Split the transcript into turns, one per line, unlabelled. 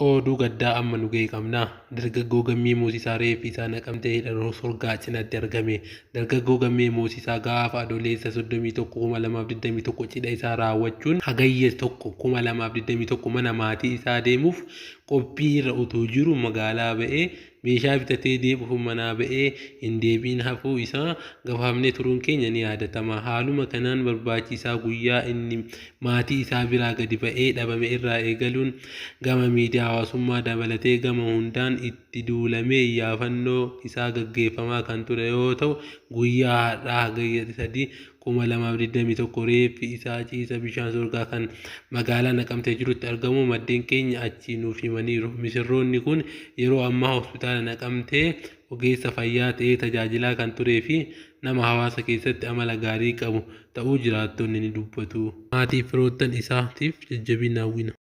Oduu gaddaa amma nu ga'e qabna. Dargaggoo Gammee Moosisaa reeffi isaa Naqamtee hidha Sorgaa cinaatti argame. Dargaggoo Gammee Moosisaa gaafa Adoleessa 31, 2021 cidha isaa raawwachuun Hagayya 1, 2021 mana maatii isaa deemuuf qophii irra utuu jiru magaalaa ba'ee meeshaa bitatee deebi'uuf manaa ba'ee hin deebi'in hafuu isaa gabaafnee turuun keenya ni yaadatama. Haaluma kanaan barbaachi isaa guyyaa inni maatii isaa biraa gadi ba'ee dhabame irraa eegaluun gama miidiyaa hawaasummaa dabalatee gama hundaan itti duulamee iyyaafannoo isaa gaggeeffamaa kan ture yoo ta'u guyyaa har'aa Hagayya 3, 2021 reeffi isaa ciisa bishaan sorgaa kan magaalaa Naqamtee jirutti argamuu maddeen keenya achii nuuf himaniiru. Misirroonni kun yeroo ammaa hospitaala Naqamtee ogeessa fayyaa ta'ee tajaajilaa kan turee fi nama hawaasa keessatti amala gaarii qabu ta'uu jiraattonni ni dubbatu. Maatii fi firoottan isaatiif jajjabina hawwina.